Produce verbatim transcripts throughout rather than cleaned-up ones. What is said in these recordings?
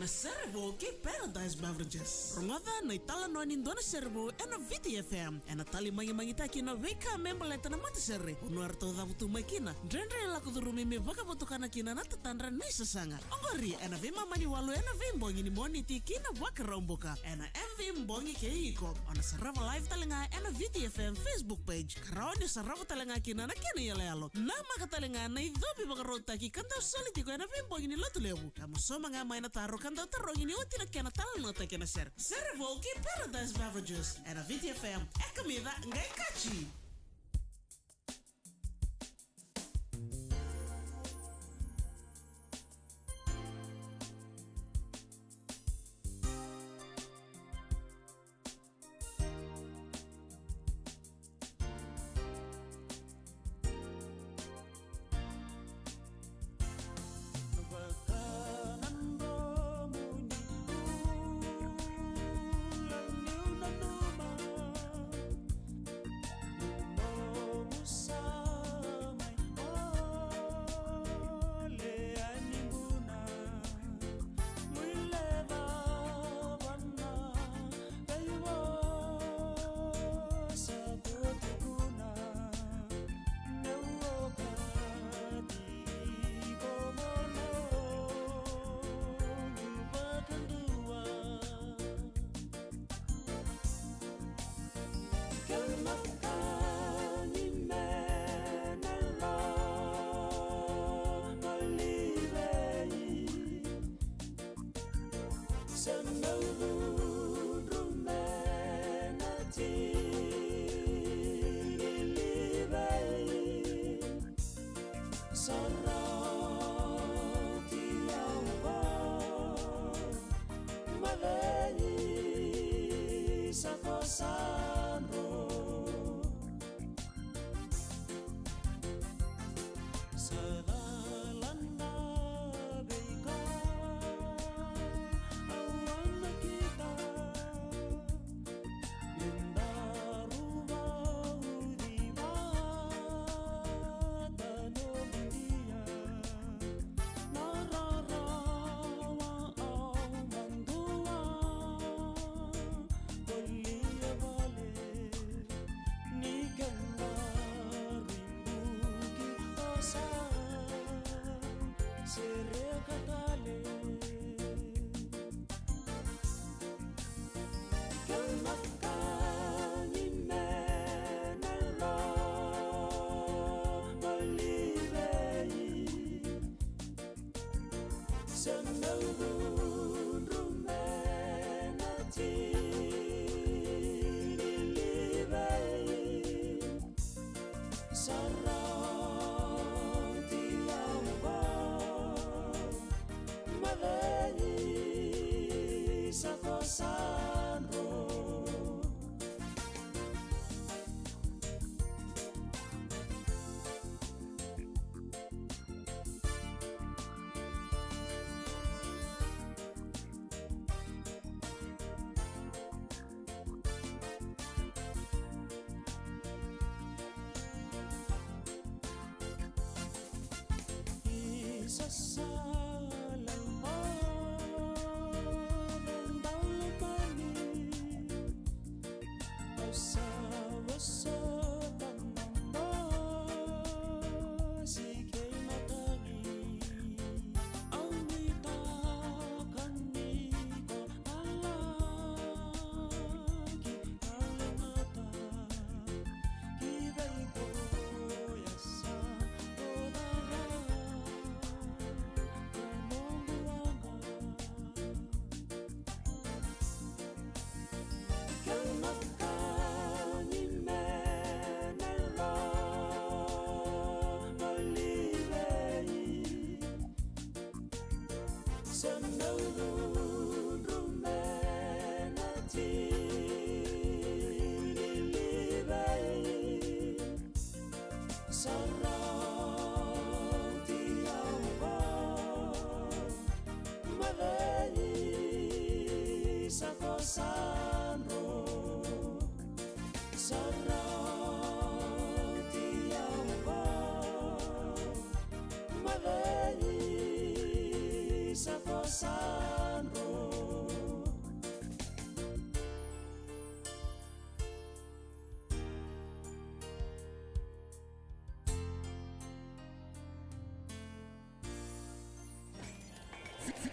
Na sere vou kei Paradise Beverages. Rogoca na italanoa ni dua na sere vou ena Viti F M. Ena tali magimagitaki na veika me baleta na matasere. Vanua eratou cavutu mai kina. Dredre e lako curumi me vakavotukana kina na tatadra ni sasaga. Oqori ena veimama ni walu ena veibogi ni Moniti ki na Vakaraubuka. Ena M V Bogi kei iko. O na sarava live tale ga ena Viti F M Facebook page. Ka rawa ni sarava tale ga kina na kena iyaloyalo. Namaka tale ga na icovi vakarautaki ka dau soli tiko ena veibogi ni Lotulevu. Ka mosoma ga mai na taro ka dau tarogi ni oti na kena talanoataki ena sere. Sere vou kei Paradise Beverages. Ena Viti F M. E kamica, qai kaci.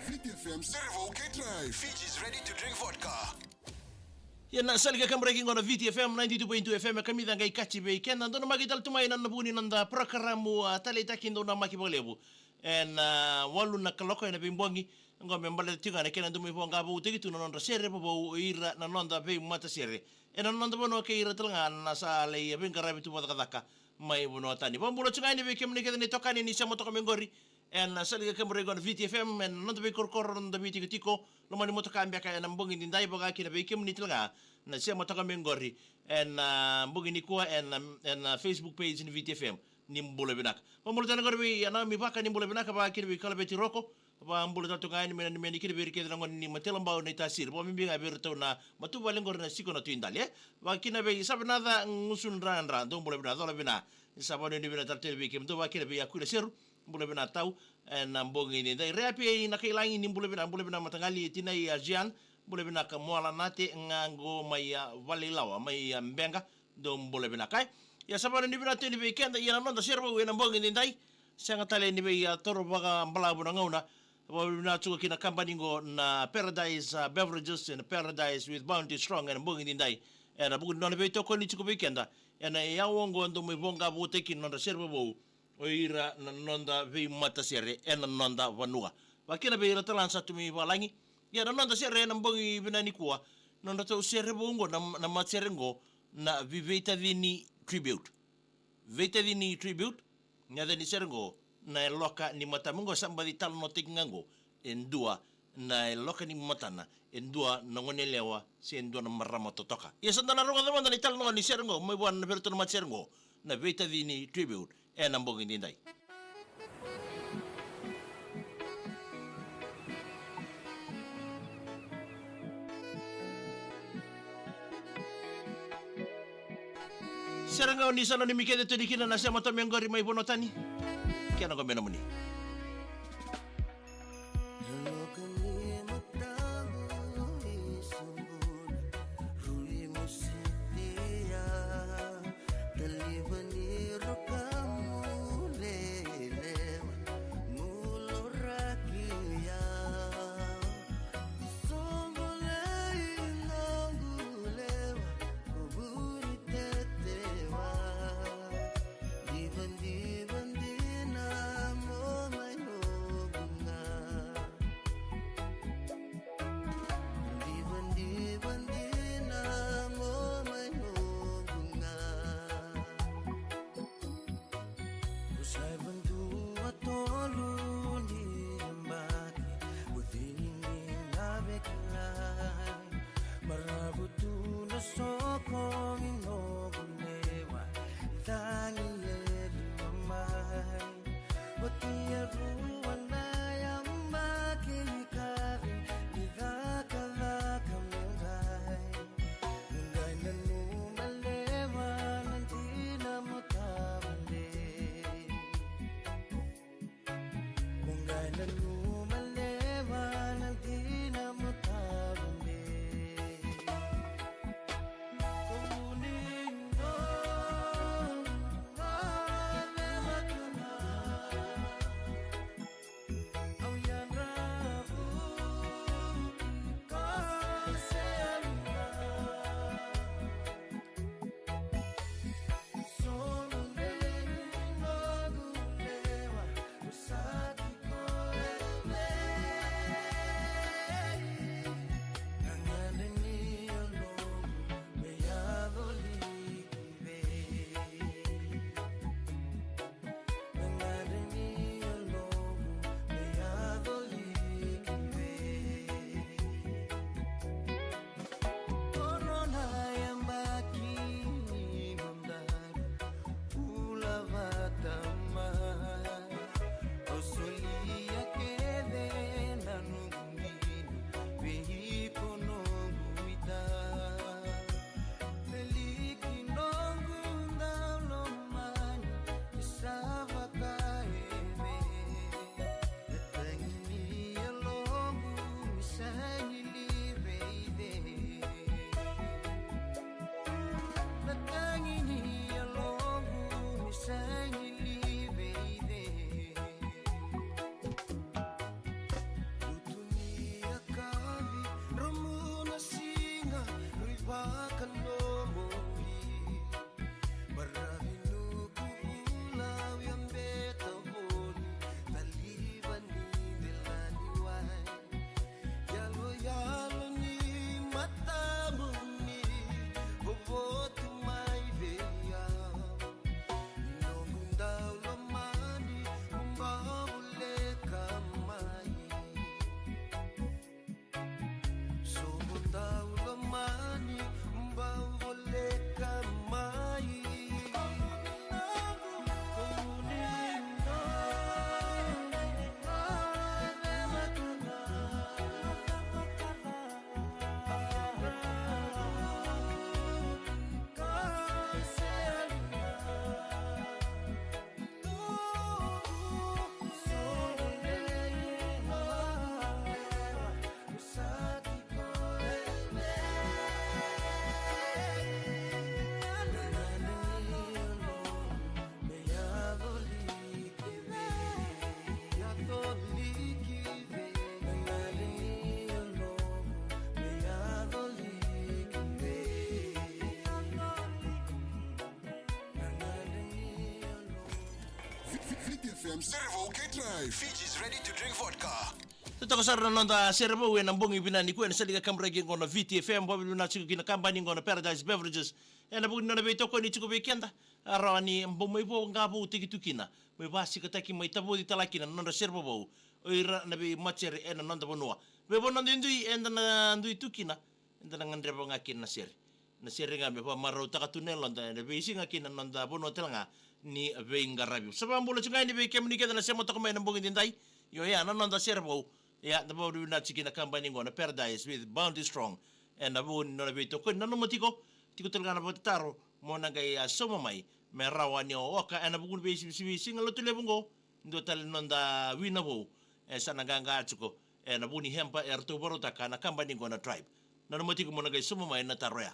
Viti F M, Serevou kei Trai. Fiji is ready to drink vodka. Ia na sala ni kakaburaki qo na Viti F M ninety-two point two F M, e kamica qai kaci vei keda. Dou namaki tale tu mai na nona vuku ni noda parokaramu, a, taleitaki Dou Namaki Vakalevu. Ena, a, walu na kaloko ena veibogi qo me baleta tiko ga na kena dau mai voqa vou tiko tu na nodra sere vovou o ira na noda veimatasere ena noda vanua kei ira tale ga na sa lai veiqaravi tu vakacakacaka mai vanua tani. Vakabula tu ga yani vei kemuni kece na itokani ni sema toka mai qori ena sala ni kakaburaki qo na Viti F M, ena noda veikorokoro, noda veitikotiko, loma ni motoka beka ena bogi nidai, vaka kina vei kemuni tale ga na sema toka mai qori ena, a, bogi nikua ena, ena Facebook page ni Viti F M. Ni bula vinaka. Vakabula tale qori vei, a, Naomi Vaka, ni bula vinaka, vaka kina vei Kalaveti Roko. Vakabula tale tu ga yani me nanumi yani kina vei ira kece na gone ni Matailobau, Naitasiri, vakabibi ga vei iratou na matavuvale qori na Siko na Tui Dali, e. Vaka kina vei Savenaca Gusudradra, dou bula vinaka, cola vinaka. Ni sa vakanuinui vinaka tale tu yani vei kemudou, vaka kina vei Akuila Seru, bula vinaka tau ena bogi nidai. Reapi Nakailagi, ni bula vinaka, bula vinaka mataqali. Tinai, a, Jean, bula vinaka. Moala Nate ga qo mai, a, Valeilawa, mai, a, Beqa, dou bula vinaka, e. Ia sa vakanuinui vinaka tu yani vei keda, ia na noda sere vou ena bogi nidai. Sega tale ni vei, a, toro vakabalavu na gauna. Vakavinavinaka tiko ki na kabani qo na Paradise, a, Beverages and Paradise with Bounty Strong ena bogi nidai. Ena vuku ni nona veitokoni tiko vei keda ena aua qo dou mai voqa vou tiko kina na nodra sere vovou o ira na noda veimatasere ena noda vanua. Vaka kina vei ira tale ga sa tu mai valagi. Ia na noda sere ena bogi vinaka nikua, nodratou sere vou qo na, na matasere qo na Viveitacini Tribute. Veitacini Tribute, na yaca ni sere qo na Yaloka ni Matamu. Qo sa baci talanoataki ga qo e dua na yaloka ni matana, e dua na goneyalewa se dua na marama totoka. Ia sa da na rogoca mada na italanoa ni sere qo mai vua na vei iratou na matasere qo na Veitacini Tribute ena bogi nidai. Sere qo ni sa nanumi kece tu yani kina na sema toka mai qori mai vanua tani. Kena qo me nomuni. Sa ivadua tolu ni yabaki, o cei ni na via kilai? Marau tu na soko ni noqu lewa, cagi e liwa mai. Oti e rua na yabaki, kari ni cakacaka meu qai. Qai nanuma lewa na dina mo tava nei. Qai nanuma lewa na dina mo tava nei. Ko ni no, no, lewa kana. Viti F M, Serevou kei Drive. Fiji is ready to drink vodka. Totoka sara na noda Serevou ena bogi vinaka nikua, ena sa lika kaburaki qo na Viti F M, vakavinavinaka tiko kina kabani qo na Paradise Beverages ena vuku ni nona veitokoni tiko vei keda. A rawa ni bau mai voqa vou tiki tu kina, mai vasikataki, mai tavoci tale kina na nodra sere vovou o ira na veimatasere ena noda vanua. Veivanua duidui eda na dui tu kina, eda na gadreva ga kina na sere. Na sere ga me vakamarautaka tu na yaloda ena veisiga kina na noda vanua tale ga ni veiqaravi. Sa vakabula tiko ga yani vei kemuni kece na sema toka mai ena bogi nidai. Io ya na noda sere vou. Ia, da vakavinavinaka tiko kina kabani qo na Paradise with Bounty Strong ena vuku ni nona veitokoni. Nanuma tiko, tiko tale ga na vakatataro mo na qai a sauma mai me rawa ni o oka ena vuku ni veisivisivi Siga Lotulevu qo. Dua tale na noda wina vou e sa na qaqa tiko ena vuku ni hemper eratou vakarautaka na kabani qo na Tribe. Nanuma tiko mo na qai sauma mai na taro ya.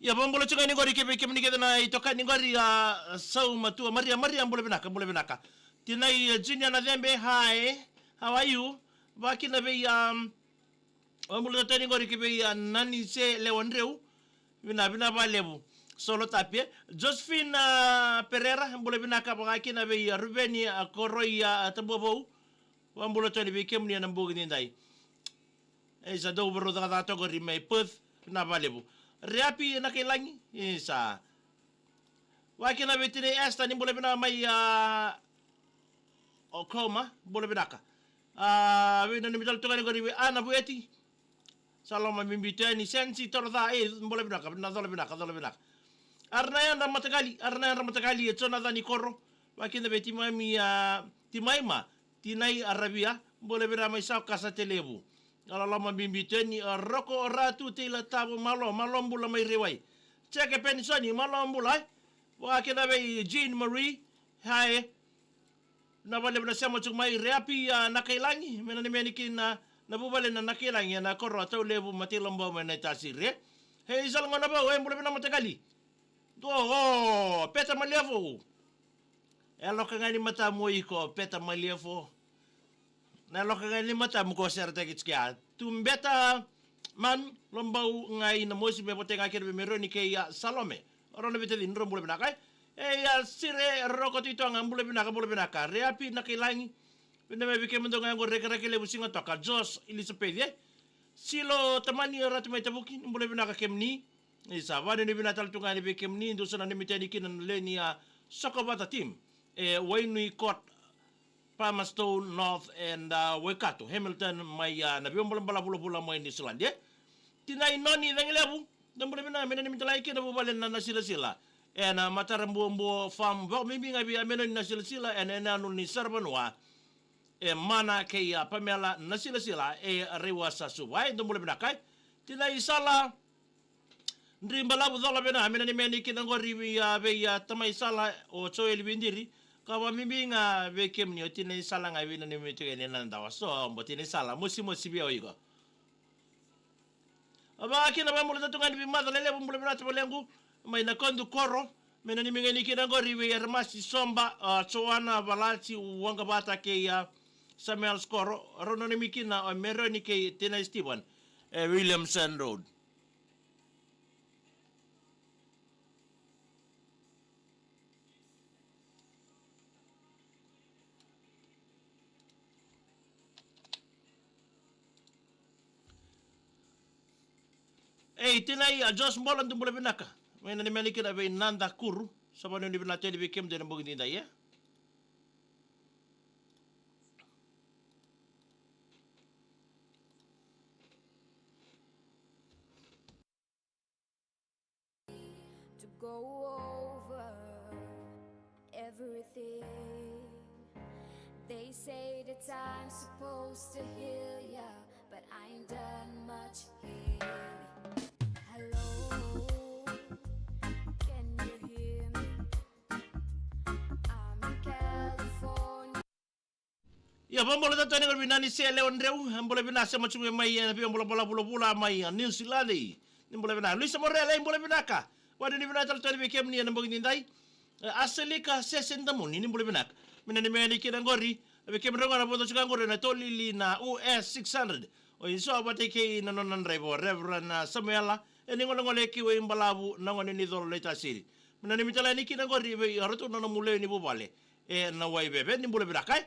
Ia, vakabula tiko yani qori kei vei kemuni kece na itokani qori, a, Sau Matua, Maria, Maria, bula vinaka, bula vinaka. Tinai, e, Junior Nacebe, hi, how are you? Vakakina vei, um, vakabula tale yani qori kei vei, a, Nanise Lewadreu, vina, vina vakalevu. Solo Tapi, e. Josephine, a, Pereira, bula vinaka, vakakina vei, a, Ruveni, a, Koroi, a, Tabuavou. Vakabula tale yani vei kemuni ena bogi nidai. E sa dau varau cakacaka toka qori mai Perth, na vakalevu. Reapi Nakailagi, e sa. Vakakina vei Tinai Esther, ni bula vinaka mai, a, Oklahoma, bula vinaka. A, veinanumi tale toka yani qori vei Ana Vueti. Sa loma bibi tu yani Sensi Toroca, e, bula vinaka, na cola vinaka, cola vinaka. Ara na yadra matakali, ara na yadra matakali, e Jonathan Ikoro. Vakakina vei Timaimi, a, Timaima, Tinai Aravia, bula vinaka mai Saukasa Tailevu. A loloma bibi tu yani, a, Roko Ratu Teila Tavo, malo, malo bula mai Rewai. Jeke Penisoni, malo bula, e. Vakakina vei Jean Marie, hi. Na vakalevu na sema tiko mai Reapi, a, Nakailagi, me nanumi yani kina na vuvale na Nakailagi, ena koro a Taulevu, Matailoba mai Naitasiri. Hei, sa lagona vou, e, bula vinaka matakali. O, o, Peta Maliafu. E loka ga ni matamu o iko, Peta Maliafu. Na loka ga ni matamu ko seretaki tiko ya. Tu Beta, man, Lobau ga i Namosi me vote ga kere vei Meroni kei, a, Salome. Rona vei tacini, rau bula vinaka, e. E, ia, Sire Roko Tuitoga, bula vinaka, bula vinaka. Reapi Nakailagi. Vinaka vei kemudou ga qo, Rekereke Levu, Siga Toka, Jos, Elisapeci, e. Silo Tamani, Ratu mai Tavuki, ni bula vinaka kemuni. Ni sa vakanuinui vinaka tale tu ga yani vei kemuni, dou sa nanumi tu yani kina na lewe ni, a, Sokovata team. E Wainui Court, Palmerston North and, a, Waikato, Hamilton mai, a, na veibolebole vulavula mai Niusiladi, e. Tinai Noni Cagilevu, dou bula vinaka, me nanumi tale ga kina vuvale na Nasilasila. Ena Matarabuabua farm, vakabibi ga vei Amenoni Nasilasila, ena, ena yanuyanu ni Saravanua. E Mana kei, a, Pamela Nasilasila, e Raiwasa Suva, e dou bula vinaka, e. Tinai Sala, Dribalavu, cola vinaka, me nanumi yani kina qori vei, a, vei, a, tamai Sala, o Joeli Vidiri, ka vakabibi ga vei kemuni, o Tinai Sala ga, veinanumi tu yani na dawa. So, bo Tinai Sala, mosimosi vei au iko. A vakakina, vakabula tale tu ga yani vei Maca Lelevu, bula vinaka tavalequ, mai Nakodu Koro, me nanumi ga yani kina qori vei Eremasi Soba, a, Joana Valati, Waqavata kei, a, Samuel Skoro, rau nanumi kina o Meroni kei Tinai Steven, e Williamson Road. Ei, Tinai, a, Jos Bola, dou bula vinaka. Me nanumi yani kina vei Nada Kuru, sa vakanuinui vinaka tale vei kemudou ena bogi nidai, e. To go over everything. They say the time's supposed to heal ya, but I ain't done much healing. Hello, can you hear me? I'm in California. Ia, vakabula tale tu yani qori vei Nanise Lewadreu, e bula vinaka, sema tu mai, e, na veibolebole vulavula mai, e, Niusiladi. Ni bula vinaka. Luisa Morele, e bula vinaka. Vakanuinui vinaka tale tu yani vei kemuni ena bogi nidai. E, Aselika Sese Damuni, ni bula vinaka. Me nanumi yani kina qori vei kemudou ga na vodo tu ga qori na tolili na U S six hundred. O Isoa vata kei na nona draiva, Reverend, a, Samuela, E ni golegole ki Waibalavu na gone ni colo lai Tasiri. Me nanumi tale yani kina qori vei ratou na nomu lewe ni vuvale. E na Waiveve ni bula vinaka e.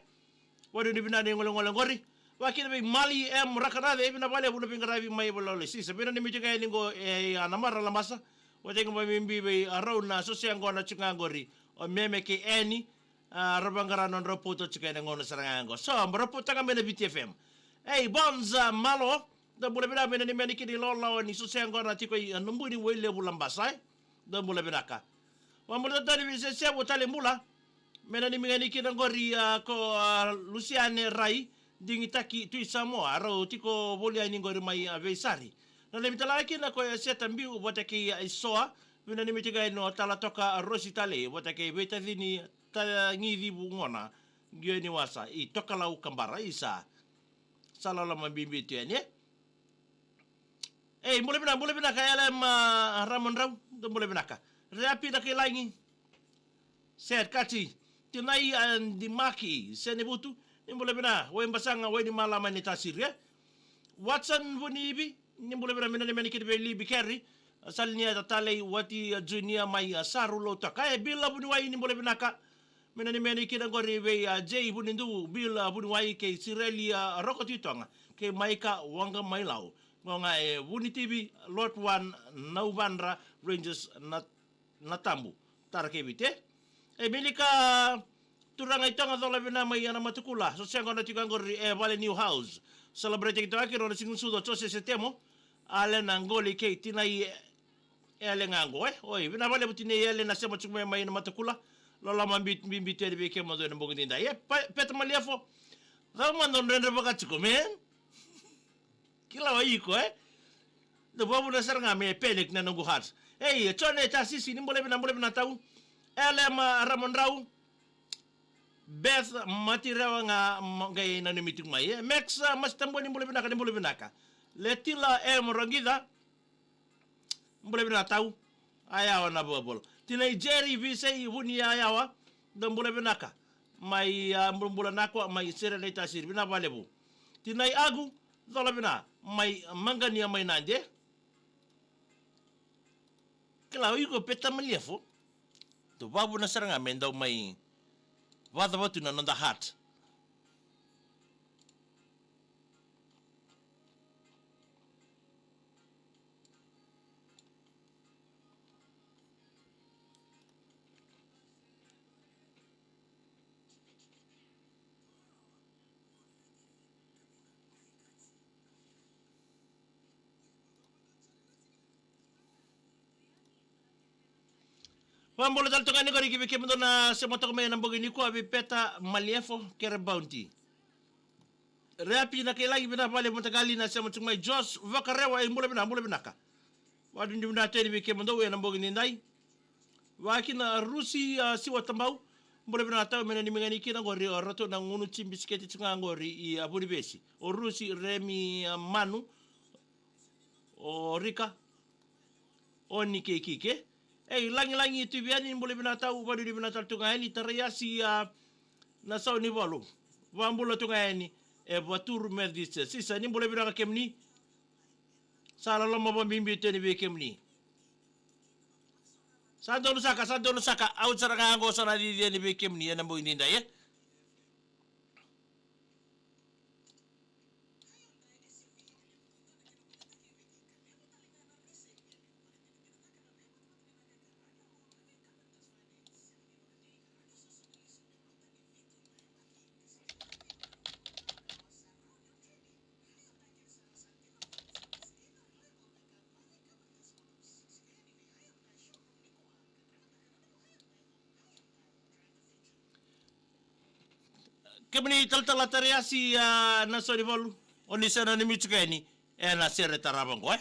Wadu ni vinaka ni golegole qori. Vakina vei Mali M Rakanace, e vinaka vakalevu na veiqaravi mai Valelole. Sisa, vinaka ni miti ga yani qo e a na mara Labasa. Vata kei vamibi vei a rau na soso yaqona tiko ga qori. O Meme kei Eni. A, ra vaqara nodrau pauta tiko ena gauna sara ga qo. So, bro, pauta ga mai na Viti F M. Ei, Bonza Malo. Da bula vinaka, me nanumi yani kina ilawalawa ni soso yaqona tiko i Nubuni, Wailevu, Labasa e. Da bula vinaka. Vabula tale vei Sesevu Talebula. Me nanumi yani kina qori, a, ko, a, Lusiane Rai. Digitaki Tui Samoa, rau tiko voli yani qori mai, a, Veisari. Nanumi tale ga kina ko Seta Biu vata kei, a, Isoa. Vinaka ni miti ga yani o Talatoka Rosi Talei vata kei Veitacini Tagicivu Gona. Qio ni wasa i Tokalau Kabara, isa. Sa loloma bibi tu yani e. Ei, bula vinaka, bula vinaka, L M, a, Ramodrau, da bula vinaka. Reapi Nakailagi. Set Kati. Tinai, a, Dimaki, Senevutu, ni bula vinaka, Waibasaga, Wainimalama ni Tasiri e. Watson Vuniivi, ni bula vinaka, me nanumi yani kina vei Libi Keri. Salinieta Talei, Wati, a, Junior mai, a, Saru Lautaka. E, Bila Vuniwai, ni bula vinaka. Me nanumi yani kina qori vei, a, Jay Vuniduvu, Bila Vuniwai, kei Sireli, a, Roko Titoga, kei Maika Waqa mai Lau. Qo ga e Vunitivi, Lot One, Nauvadra, Ranges, na, Natabu. Tara kei Viti e. E Milika Turaga i Toga, cola vinaka mai a na Matakula. Soso yaqona tiko qori e Vale New House. Celebrate ki toka ki rona siga ni sucu o Jose Setemo. Alena Qoli kei Tinai Ele ga qo e. Oi, vinaka vakalevu Tinai Ele na sema tiko mai mai na Matakula. Loloma bi-, bibi tu yani vei kemudou ena bogi nidai e. Pe-, Peta Maliefo. Cava mada o dredre vaka tiko, man? Kila o iko e. Da vakavuna sara ga me panic na noqu heart. Ei, Jone Tasisi, ni bula vinaka, bula vinaka tau. L M Ramodrau. Beth Matirewa ga, ma-, qai nanumi tiko mai e. Max, a, Masitabua, ni bula vinaka, ni bula vinaka. Letila M Roqica. Bula vinaka tau. A yawa na vavol. Tinai Jerry Visei Vuniyayawa. Da bula vinaka. Mai, a, bulabula na kua mai Sere Lai Tasiri. Vinaka vakalevu. Tinai Agu. Cola vinaka. Mai Maqania mai Nadi e. Kila o iko Peta Maliefo. Dou vakavuna sara ga me dau mai vakacava tu na noda heart. Vakabula tale tu ga ni qori ki vei kemudou na sema toka mai ena bogi nikua, vei Peta Maliefo kei ira Bounty. Reapi Nakailagi, vinaka vakalevu mataqali na sema tiko mai. Josh Vakarewa, e, bula vinaka, bula vinaka. Vakadudui vinaka tu yani vei kemudou ena bogi nidai. Vakakina Rusi, a, Siwa Tabau. Bula vinaka tau, me nanumi ga ni kina qori o ratou na gunu ti bisiketi tiko ga qori i, a, Vunivesi. O Rusi, Remi, a, Manu. O Rika. O ni kei Kike. Ei, Lagilagi Tuiviyani, bula vinaka tau, vakadudui vinaka tale tu ga yani, Taraiasi, a, Nasau ni Valu. Vakabula tu ga yani e Vaturu Methodist. Sisa, ni bula vinaka kemuni. Sa loloma vakabibi tu yani vei kemuni. Sa donu saka, sa donu saka. Au sara ga qo sa na cici yani vei kemuni ena bogi nidai e. Kemuni talatala Taraiasi, a, Nasau ni Valu, o ni sa nanumi tiko yani ena sere tarava qo e.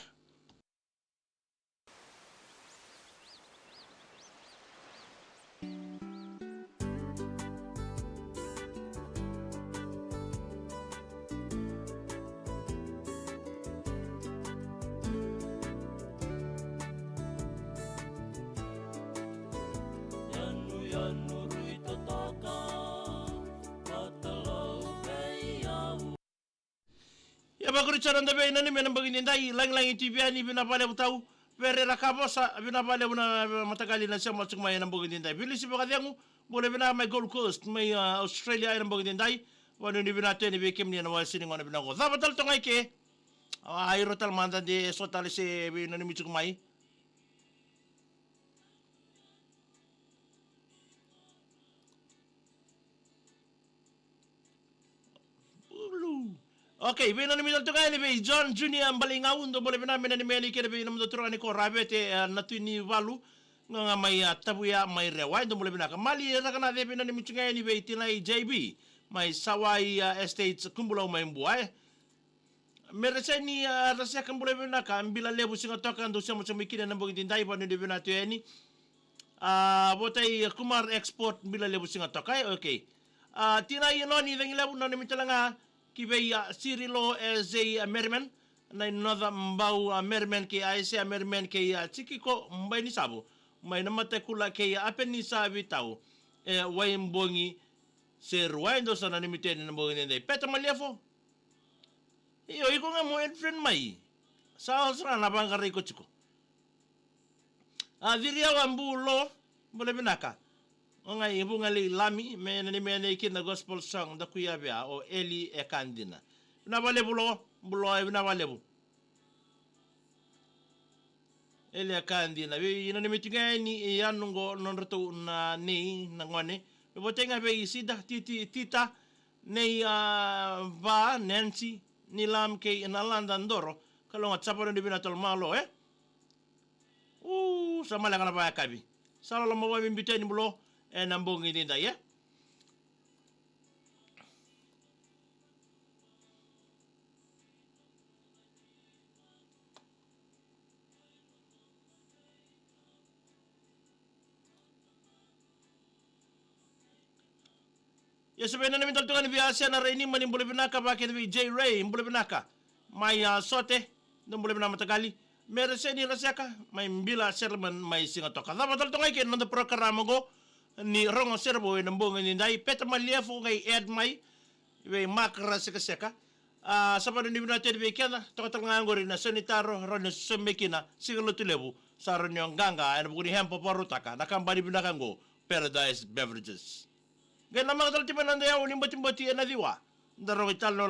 Ia, vakuri sara na dau veinanumi ena bogi nidai, Lagilagi Tuiviyani, vinaka vakalevu tau. Pere Rakavosa, vinaka vakalevu na mataqali na sema tiko mai ena bogi daidai. Vilisi Vakacegu, bula vinaka mai Gold Coast, mai, ah, Australia ena bogi daidai. Vanuinui vinaka tu yani vei kemuni ena wase ni gauna vinaka qo. Cava tale toka i ke? A, iro tale mada de so tale se veinanumi tiko mai. Bulu. Okay, veinanumi tale toka yani vei John Junior Baleigau, dou bula vinaka, me nanumi yani kina vei nomudou turaga ni ko Ravete, eh, Natunivalu, ga mai, ah, Tavuya mai Rewa, dou bula vinaka. Mali Rakanace, veinanumi tiko yani vei tinai J B mai Sawai, ah, Estates, Kubulau mai Bua, eh. Mereseni, ah, Raseka, bula vinaka, Bila Levu Sigatoka, dou sema tiko mai kina ena bogi daidai, vanuinui vinaka tu yani. Ah, Votai Kumar Export, Bila Levu Sigatoka, eh, okay. Ah, tinai Noni Cagilevu, nanumi tale ga ki vei, ah, Sirilo, eh, Zay, ah, Merriman, na i Noca Bau, ah, Merriman kei Aisea Merriman kei, ah, Tikiko Bainisavo, mai Namatakula kei, ah, Apenisa Vitau, eh, Waibogi Serua, dou sa nanumi tu yani ena bogi daidai. Peta Maliefo, io, iko ga mo add friend mai. Sa osa na vaqarai iko tiko. A, Ciriau a Bulo, bula vinaka. O qai Vugalei Lami, me nanumi yani kina gospel song, Dakuya Vea, o Eli e ka dina. Vinaka vakalevu Bulo, Bulo e vinaka vakalevu. Eli e ka dina. Veinanumi tiko ga yani, e yanu qo nodratou na nei, na gone. Me votai ga vei Sida, Titi, Tita, nei, a, Va, Nancy, Nilam kei Nalada Doro. Kalou ga, sa vanuinui vinaka tale, malo, eh? U, sa maleka na vakayakavi. Sa loloma vakabibi tu yani Bulo ena bogi daidai, eh? Ia sa veinanumi tale tu ga yani vei Asena Rainima, ni bula vinaka, vakakina vei J Ray, bula vinaka. Mai, a, Sote, dou bula vinaka mataqali. Mereseni Raseka, mai Bila Settlement, mai Sigatoka. Cava tale toka i ke na noda program qo ni Rogo Serevou ena bogi daidai. Peta Maliefo qai add mai vei Mark Rasekaseka. A, sa vanuinui vinaka tu yani vei keda, toka tale ga qori na sau ni taro, rawa ni sosomi kina Siga Lotulevu, sa rawa ni o qaqa ena vuku ni hemp vakarautaka na kabani vinaka qo, Paradise Beverages. Qai namaka tale tiko mai na noda iyau ni Batibati ena ciwa. Da rogo tale na